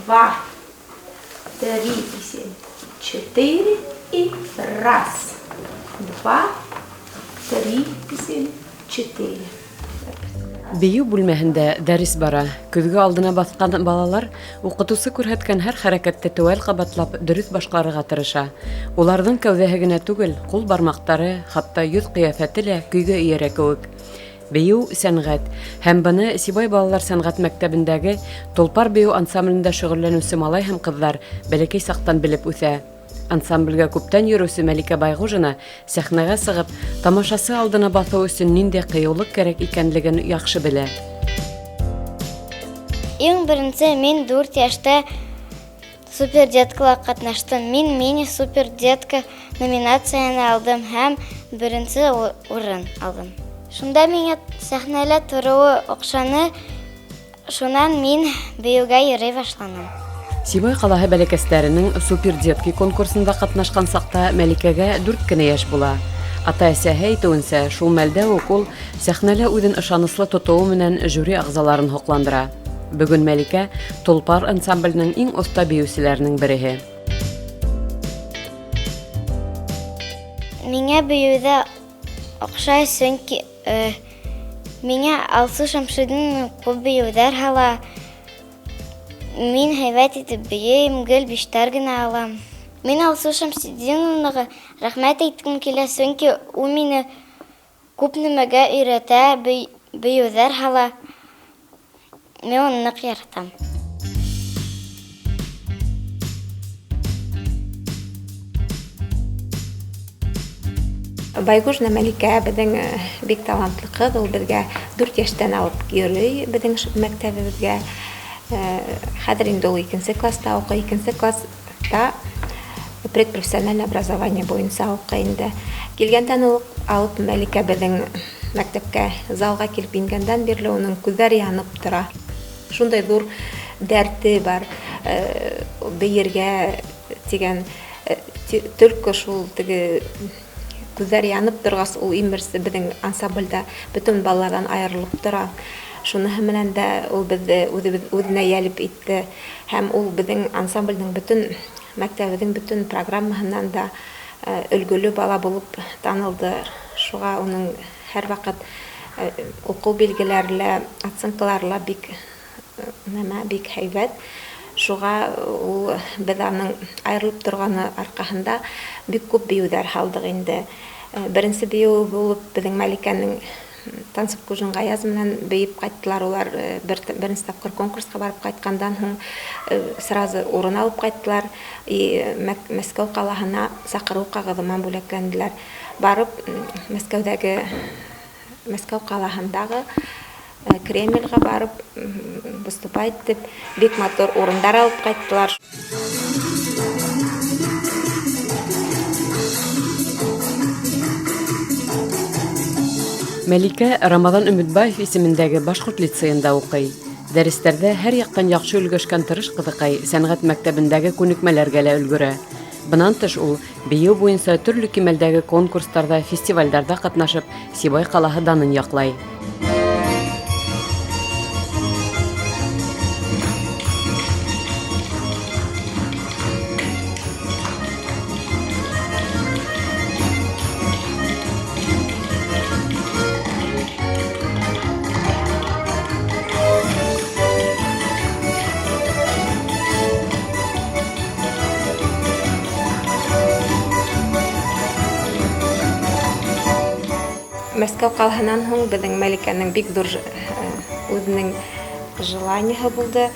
Два, три и семь, четыре и раз, два, три и семь, четыре. Бейеү бүлмәһендә дәрес бара. Көҙгө алдына баҫҡан балалар укытусы күрһәткән һәр хәрәкәтте теүәл ҡабатлап, дөрөҫ башҡарырға тырыша. Уларҙың кәүҙәһе генә түгел, ҡул бармаҡтары, хатта йөҙ ҡиәфәте лә көйгә эйәрә кеүек. Бейеү, сәнгать. Һәм быны Сибай балалар сәнгать мәктәбендәге Толпар бейеү ансамблендә шөгыльләнүсе малай һәм ҡыҙҙар бәләкәй саҡтан белеп үҫә. Ансамблгә күптән йөрүсе Мәликә Байғужина сәхнәгә сығып, тамашасы алдына баҫыу өсөн ниндәй ҡыйыулыҡ кәрәк икәнлеген яҡшы белә. Иң беренсе мин 4 яшьтә Супер деткала катнаштым. Мин мини супер детка номинацияне алдым һәм беренсе урын алдым. Шунда миңа сәхнәлә торуы охшаны. Шунан мин бейеүгә йөрей башланым. Сибай ҡалаһы бәләкәстәренең Супер детки конкурсында катнашкан сакта Мәликәгә 4 кенә яшь була. Ата-әсәһе әйтеүенсә, шул мәлдә үк ул сәхнәлә үҙен ышаныслы тотоуы менән жюри ағзаларын һоҡландыра. Бөгөн Мәликә Толпар ансамбленең иң оҫта бейеүселәренең береһе. Миңә бейеүҙә оҡшай, сөнки миңә Алсу Шәмшетдинова күп бейеүҙәр һала. Мин һәйбәт итеп бейейем, гел биштәр генә алам. Мин Алсу Шәмсетдиновнаға рәхмәт әйткем килә, сөнки ул мине күп нәмәгә өйрәтә, бейеүҙәр һала. Мин уны ныҡ яратам. Байгужина Мәликә беҙҙең бик талантлы ҡыҙ, ул беҙгә 4 йәштән алып йөрөй беҙҙең мәктәбебеҙгә. Хәҙер инде ул икенсе класста уҡый, икенсе класста предпрофессиональное образование буйынса уҡый инде. Килгәндән үк алып Мәликә беҙҙең мәктәпкә залға килеп ингәндән бирле уның күҙҙәре янып тора. Шундай ҙур дәрте бар бейергә тигән, только шул теге күҙҙәре янып торғас, ул иң беренсе беҙҙең ансамблдә бөтөн балаларҙан айырылып тора. Шуныһы менән дә ул беҙҙе үҙенә йәлеп итте. Һәм ул беҙҙең ансамблдең бөтөн мәктәбебеҙҙең бөтөн программаһынан да өлгөлө бала булып танылды. Шуға уның һәр ваҡыт уҡыу билгеләре лә, оценкалары ла бик нәмә, бик һәйбәт. Шуға ул беҙ аның айырылып торғаны арҡаһында бик күп бейеүҙәр һалдыҡ инде. Беренсе бейеүе булып беҙҙең Мәликәнең Танцып Кужин Ғаяз менән бейеп ҡайттылар. Улар беренсе тапҡыр конкурсҡа барып ҡайтҡандан һуң сразу урын алып ҡайттылар. И Мәскәү ҡалаһына саҡырыу ҡағыҙы менән бүләкләнделәр. Барып Мәскәү ҡалаһындағы Кремльгә барып выступать итеп бик матур урындар алып ҡайттылар. Мәликә Рамаҙан Өмөтбаев исемендәге башҡорт лицейында уҡый. Дәрестәрҙә һәр яҡтан яҡшы өлгәшкән тырыш ҡыҙыҡай сәнғәт мәктәбендәге күнекмәләргә лә өлгөрә. Бынан тыш ул бейеү буйынса төрлө кимәлдәге конкурстарҙа, фестивалдәрҙә ҡатнашып, Сибай ҡалаһы данын яҡлай. Мәскәү ҡалаһынан һуң беҙҙең Мәликәнең бик ҙур үҙенең желаниеһы булды.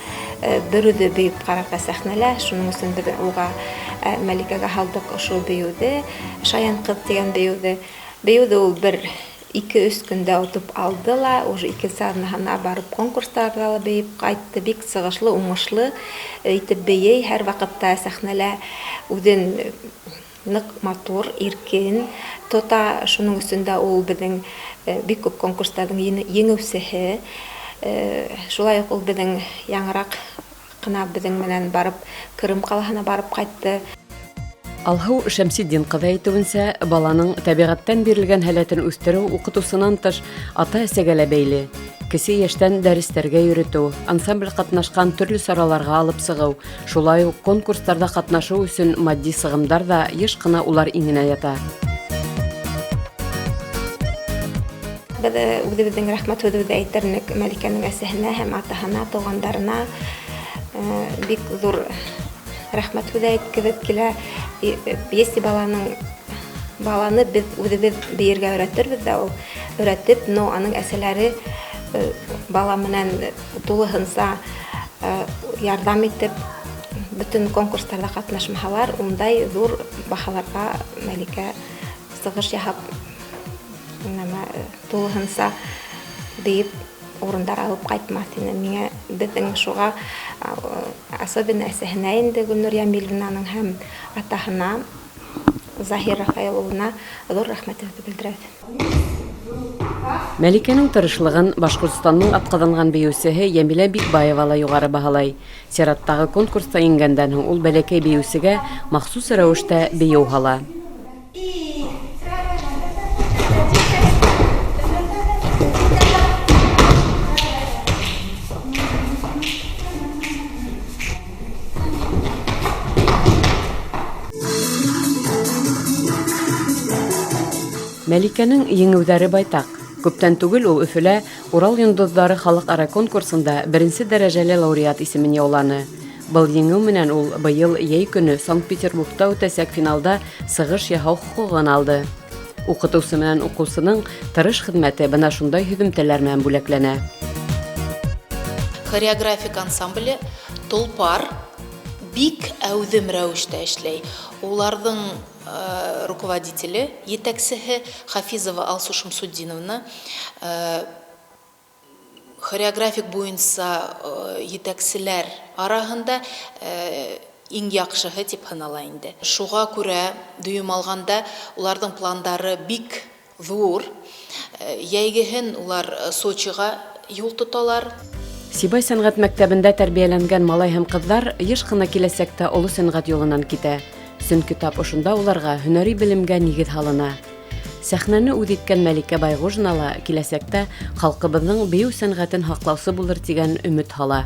Бер үҙе бейеп ҡарарға сәхнәлә, шуның өсөн беҙ уға Мәликәгә һалдыҡ ошо бейеүҙе, Шаян ҡыҙ тигән бейеүҙе. Бейеүҙе ул бер ике-өс көндә отоп алды ла, уже икенсе аҙнаһына барып конкурстарҙа ла бейеп ҡайтты. Бик сығышлы, уңышлы итеп бейей, һәр ваҡытта сәхнәлә үҙен ныҡ матур, иркен тота. Шуның өсөн дә ул беҙҙең бик күп конкурстарҙың еңеүсеһе. Шулай уҡ ул беҙҙең яңыраҡ ҡына беҙҙең менән барып Ҡырым ҡалаһына барып ҡайтты. Алһыу Шәмсетдин ҡыҙы әйтеүенсә, баланың тәбиғәттән бирелгән һәләтен үҫтереү уҡытыусынан тыш ата-әсәгә лә бәйле. Кесе йәштән дәрестәргә йөрөтөү, ансамбль ҡатнашҡан төрлө сараларға алып сығыу, шулай уҡ конкурстарҙа ҡатнашыу өсөн матди сығымдар ҙа йыш ҡына улар иңенә ята. Беҙ үҙебеҙҙең рәхмәт һүҙебеҙҙе әйтер инек Мәликәнең әсәһенә һәм атаһына, туғандарына бик ҙур рәхмәт һүҙе әйткебеҙ килә. Если баланың баланы беҙ үҙебеҙ бейергә өйрәтербеҙ ҙә ул өйрәтеп, но аның әсәләре бала менән тулыһынса ярҙам итеп, бөтөн конкурстарҙа ҡатнашмаһалар, ундай ҙур баһаларға Мәликә сығыш яһап, нәмә тулыһынса бейеп урындар алып ҡайтмаҫ ине. Миңә беҙҙең шуға особенно әсәһенә инде Гөлнур Йәмилевнаның һәм атаһына Заһир Рафаил улына ҙур рәхмәтебеҙҙе белдерәбеҙ. Мәликәнең тырышлығын Башҡортостандың атҡаҙанған бейеүсеһе Йәмилә Бикбаева ла юғары баһалай. Сираттағы конкурста еңгәндән һуң ул бәләкәй бейеүсегә махсус рәүештә бейеү һала. Мәликәнең еңеүҙәре байтаҡ. Күптән түгел ул Өфөлә Урал йондоҙҙары халыҡ-ара конкурсында беренсе дәрәжәле лауреат исемен яуланы. Был еңеү менән ул быйыл йәй көнө Санкт-Петербургта үтәсәк финалда сығыш яһау хоҡуғын алды. Уҡытыусы менән уҡыусының тырыш хеҙмәте бына шундай һөҙөмтәләр менән бүләкләнә. Хореографик ансамбле Толпар бик әүҙем рәүештә эшләй. Уларҙың руководителе, етәксеһе Хафизова Алсу Шамсутдиновна, хореографик буйынса етәкселәр араһында иң яҡшыһы тип һанала инде. Шуға күрә дөйөм алғанда уларҙың пландары бик ҙур. Йәйгеһен улар Сочиға юл тоталар. Сибай сәнғәт мәктәбендә тәрбиәләнгән малай һәм ҡыҙҙар йыш ҡына киләсәктә оло сәнғәт юлынан китә. Сөнки тап ошонда уларға һөнәри белемгә нигеҙ һалына. Сәхнәне үҙ иткән Мәликә Байғужина ла киләсәктә халҡыбыҙҙың бейеү сәнғәтен һаҡлаусы булыр тигән өмөт һала.